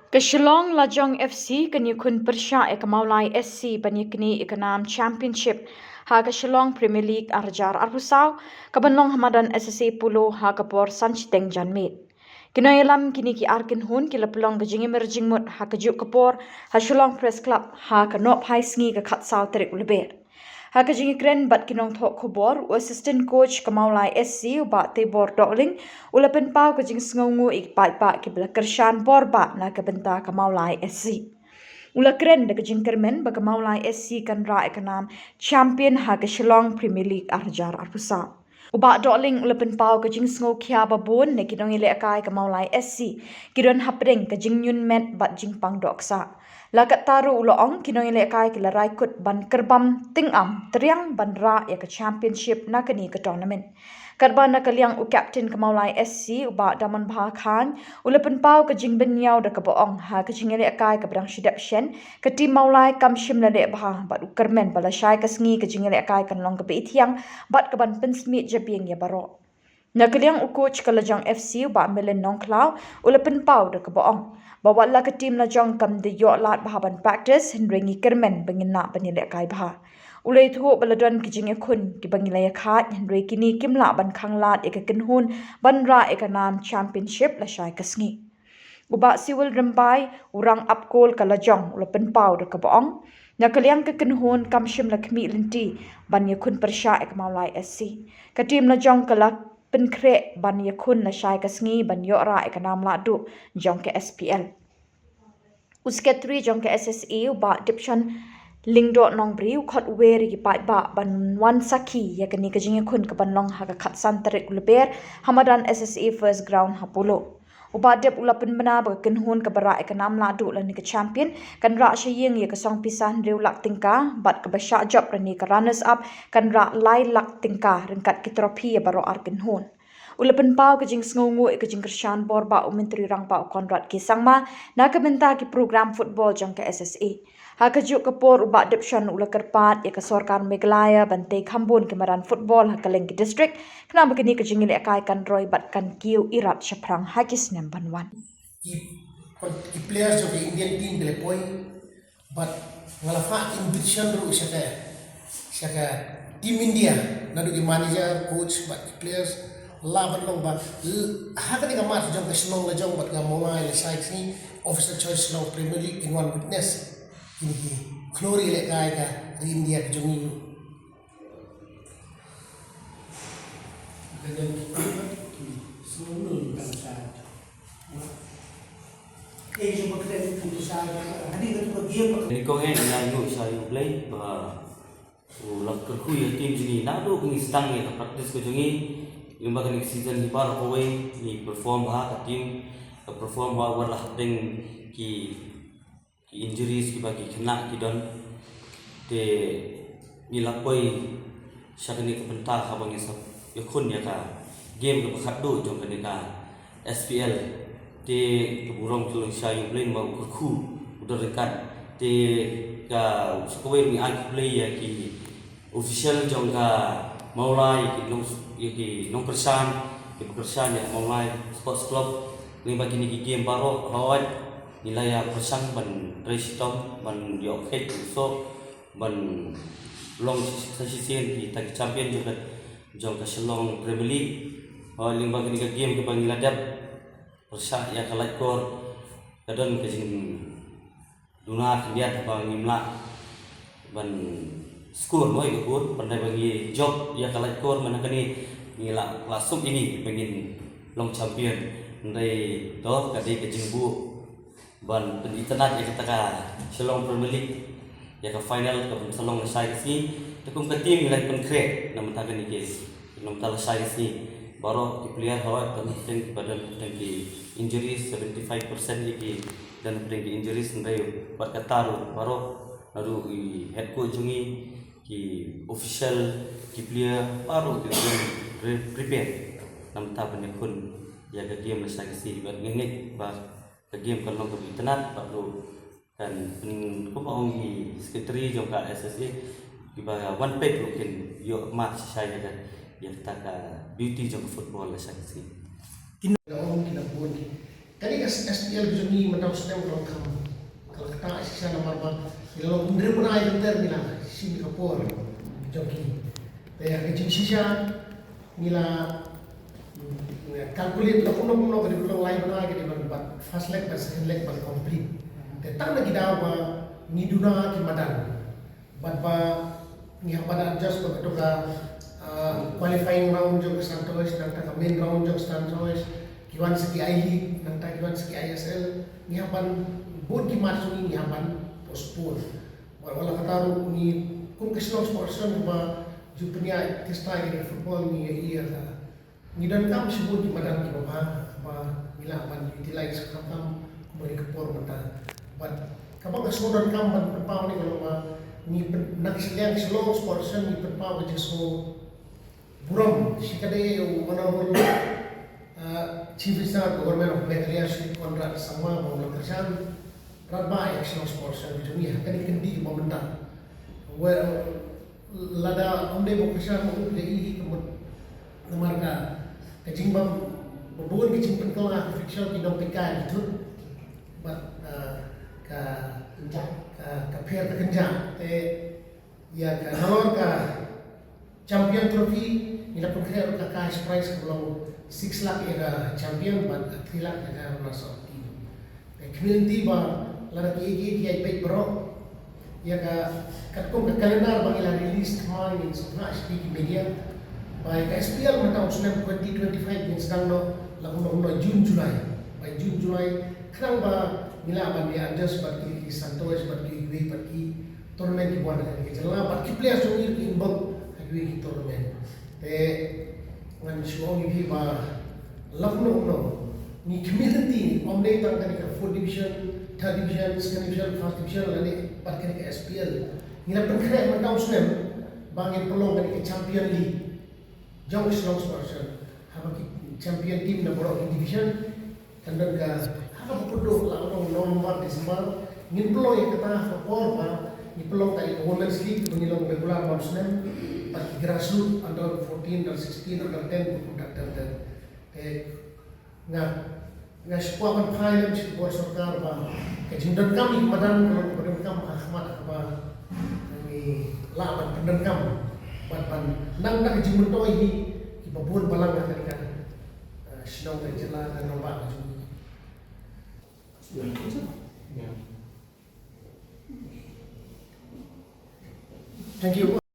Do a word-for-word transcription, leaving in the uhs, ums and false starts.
Ka Shillong Lajong F C kan ïakhun pyrshah ïa ka Mawlai S C ban ïaknieh ïa ka nam Championship ha ka Shillong Premier League ar hajar arphew saw, ka ban long ha madan S S A Polo ha ka por san shiteng janmiet. Ki nongïalam kine ki ar kynhun ki la pynlong ka jingïamir jingmut ha kajuh ka por ha Shillong Press Club ha ka nohphai sngi ka khatsaw tarik u Lber. Ha ka jingïakren bad ki nongthoh khubor, u Assistant Coach ka Mawlai S C, u Bah Tebor Dohling, u la pynpaw ka jingsngewnguh ïa ki paidbah kiba la kyrshan bor bah na ka bynta ka Mawlai S C. U la kren da ka jingkyrmen ba ka Mawlai S C kan rah ïa ka nam champion ha ka Shillong Premier League ar hajar arphew saw. U Bah Dohling u la pynpaw ka jingsngewkhia ba bun na ki nongïalehkai ka Mawlai S C ki don hapdeng ka jingñiun met bad jingpang doh ksah. La katta ruh u la ong, ki nongïalehkai ki la rai kut ban kyrbam tyngam tyngkhuh ban rah ïa ka Championship na kane ka tournament. Katba na ka liang u Captain ka Mawlai S C, u Bah Damanbha Chyne, u la pynpaw ka jingbynñiaw da kaba ong, ha ka jingïalehkai kaba dang shu dep shen, ka team Mawlai kam shym la leh bha, bad u kyrmen ba lashai ka sngi ka jingïalehkai kan long kaba ithiang bad ka ban pynsmit jabieng ïa baroh. Na ka liang u coach ka Lajong F C, u Bah Milen Nongkhlaw, u la pynpaw da kaba ong ba wat la ka team Lajong kam da ïoh lad bha ban practice, hynrei ngi kyrmen ba ngin lah ban ïalehkai bha. U la ïathuh ba la don ki jingïakhun kiba ngi la ïakhaid, hynrei kine kim lah ban khanglad ïa ka kynhun ban rah ïa ka nam Championship lashai ka sngi. U Bah Siwil Rymbai, u rangap kol ka Lajong, u la pynpaw da kaba ong, na ka liang ka kynhun kam shym la khmih lynti ban ïakhun pyrshah ïa ka Mawlai S C. Ka team Lajong ka la pynkhreh ban ïakhun lashai ka sngi ban ïoh rah ïa ka nam lahduh jong ka S P L. U Secretary jong ka S S A, u Bah Dipson Lyngdoh Nongbri, u khot uwei ïa ki paidbah ban wan sakhi ïa kane ka jingïakhun ka ban long ha ka khatsan tarik u Lber ha madan S S A First Ground ha Polo. U Bah Dip u la pynbna ba ka kynhun kaba rah ïa ka nam lahduh lane ka champion kan rah sha ïing ïa ka song pisa hynriew lak tyngka, bad kaba shah jop lane ka runners up kan rah lai lak tyngka ryngkat ki trophy ïa baroh ar kynhun. U la pynpaw ka jingsngewnguh ïa ka jingkyrshan bor bah u Myntri Rangbah u Conrad K Sangma na ka bynta ki program football jong ka S S A. Ha kajuh ka por u Bah Dipson u la kyrpad ïa ka sorkar Meghalaya ban tei kham bun ki madan football ha kylleng ki district, khnang ba kine ki jingïalehkai kan roi bad kan kiew irat shaphrang ha ki snem ban wan. Ki, ki players jong ka Indian team ki la poi, bad nga la phah invitation ruh sha ka, sha ka team India, naduh ki manager, coach bad ki players, la ban long ba l-, ha kane ka match jong ka Shillong Lajong bad ka Mawlai lashai ka sngi, Officer Choice Shillong Premier League kin wan witness kine ki khlur ïalehkai ka ri India ka jong ngi ruh. Ni kong eh, nga ïa sha ïa U Blei ba u la kyrkhu ïa team jong ngi naduh ba ngi sdang ïa ka practice ka jong ngi. Lyngba kane ka season hi baroh kawei ngi perform bha, ka team ka perform bha, wat la hapdeng ki ki injuries kiba ki khynnah ki don. Te ngi la poi sha kane ka bynta haba ngi sa ïakhun ïa ka game kaba khatduh jong kane ka S P L. Te ka burom ka long sha ïa U Blei namar u kyrkhu u don ryngkat. Te ka sa kawei ngi ai khublei ïa ki official jong ka Mawlai, ïa ki nong, ïa ki nongkyrshan, ki nongkyrshan ïa ka Mawlai Sports Club. Lyngba kine ki game baroh, hooid ngi la ïa pyrshang ban trei shitom, ban ïoh kheit u soh, ban long sa shisien kita ki champion jong ka, jong ka Shillong Premier League. Hooid, lyngba kine ki game kiba ngi la dep pyrshah ïa ka lait kor, ka don ka jing duna khyndiat ba ngim lah ban score mo ïa ka goal, ban dei ba ngi jop ïa ka lait kor, man kane ngi lah, lah suk ïa ngi ba ngin long champion. Hynrei to ka dei ka jingbuh ban pynitynnad ïa kata ka Shillong Premier League, ïa ka final ka ban sa long lashai ka sngi. Te kum ka team ngi la pynkhreh na bynta kane ka, na bynta lashai ka sngi. Baroh ki player hooid don hapdeng, ba don hapdeng ki injuries, seventy five percent ïa ki don hapdeng ki injuries, hynrei bad kata ruh baroh, naduh i head coach jong ngi, ki official, ki player, baroh ki don pre-, prepare na bynta ban ïakhun ïa ka game lashai ka sngi. Bad nga ngeit ba ka game kan long kaba itynnad, bad ruh kan pyn-, kumba ong i secretary jong ka S S A, kiba wan peit ruh kin ïoh mark shisha ïa ka, ïa kata ka beauty jong ka football lashai ka sngi. Ki nong, ki nong bun ki, Kane ka S P L ka jong ngi mynta u snem ka long kham, ka la ktah shisha namar ba ngi la long hynriew bnai lynter ngi la shim ka por jong ki. Te ha ka jingshisha ngi la, mm, calculate la kumno kumno ka dei ban long lai bnai ka dei ban, bad first leg bad second leg ban complete. Te tang na ki daw ba ngi duna ki madan. Bad ba ngi hap ban adjust ba kato ka, ah, qualifying round jong ka Stan Toys, nangta ka main round jong ka Stan Toys, ki wan sa ki I League, nangta ki wan sa ki I S L, ngi hap ban, bun ki match ngi, ngi hap ban postpone. Wat la kata ruh ngi kum ka Shillong Sports Association ba ju pynïaid tista ïa ka football ngi ïa ïa ka Ngi donkam shibun ki madan kiba bha, ba ngi lah ban utilize khamtam kumba ka por mynta. Bad kaba nga sngew donkam ban pynpaw ne ka long ba ngi pyn-, na ka liang Shillong Sports Association ngi pynpaw ka jingsngew burom shikatdei ïa u Honorable, uh, Chief Minister of the Government of Meghalaya, Shri Conrad Sangma, ba u la kyrshan radbah ïa ka Shillong Sports Association ka jong ngi ha kane ka kynti kaba mynta. Well, lada ym dei ba u kyrshan, ma u phi la ïohi ka mut namar ka, ka jingbam, ba bun ka jingpynkylla ka fixture ki nongpeitkai ki thut bad, ah, ka, ka, ka pher ka kynjah. Te ïa ka nalor ka Champion Trophy ngi la pynkhreh ruh ka cash prize kaba long six lakh ïa ka champion bad three lakh ïa ka runners up team. Te community ba lada ki ïeit ki ïeit beit baroh. Ïa ka katkum ka calendar ba ngi la release thymmai ngin sa phah sha ki media. Ba ïa ka S P L mynta u snem twenty twenty-five ngin sdang noh la kumno kumno June July. Ba June July khnang ba ngi lah ban ïa adjust bad ki, ki Stan Toys bad ki, ki, bad ki tournament kiba wan ha kane ka jylla bad ki players jong ngi ruh ki involve ha kiwei ki tournament. Te ngan shu ong ïa phi ba la kumno kumno ngi community, ym dei tang kane ka fourth division, third division, second division, first division lane bad kane ka S P L. Ngi la pynkhreh mynta u snem ba ngin pynlong kane ka Champion League jong ka Shillong Sports Association. Haba ki champion team na baroh ki division, kan don ka, ha kaba kut duh la u November, December, ngin pynlong ïa kata ha ka por ba ngi pynlong ka ïa ka Women's League ba ngi long regular man snem, bad ki grassroots under fourteen, under sixteen, under ten, under ten. Te nga, nga shu kwah ban phai lem sha ka bor sorkar ba ka jingdonkam ïa ka madan ka long kaba donkam ha khmat kaba ngi lah ban pyndonkam bad ban nang da ka jingmyntoi hi kiba bun balang ha kane ka, eh, shnong ka jylla ka nongbah ka jong ngi. Thank you.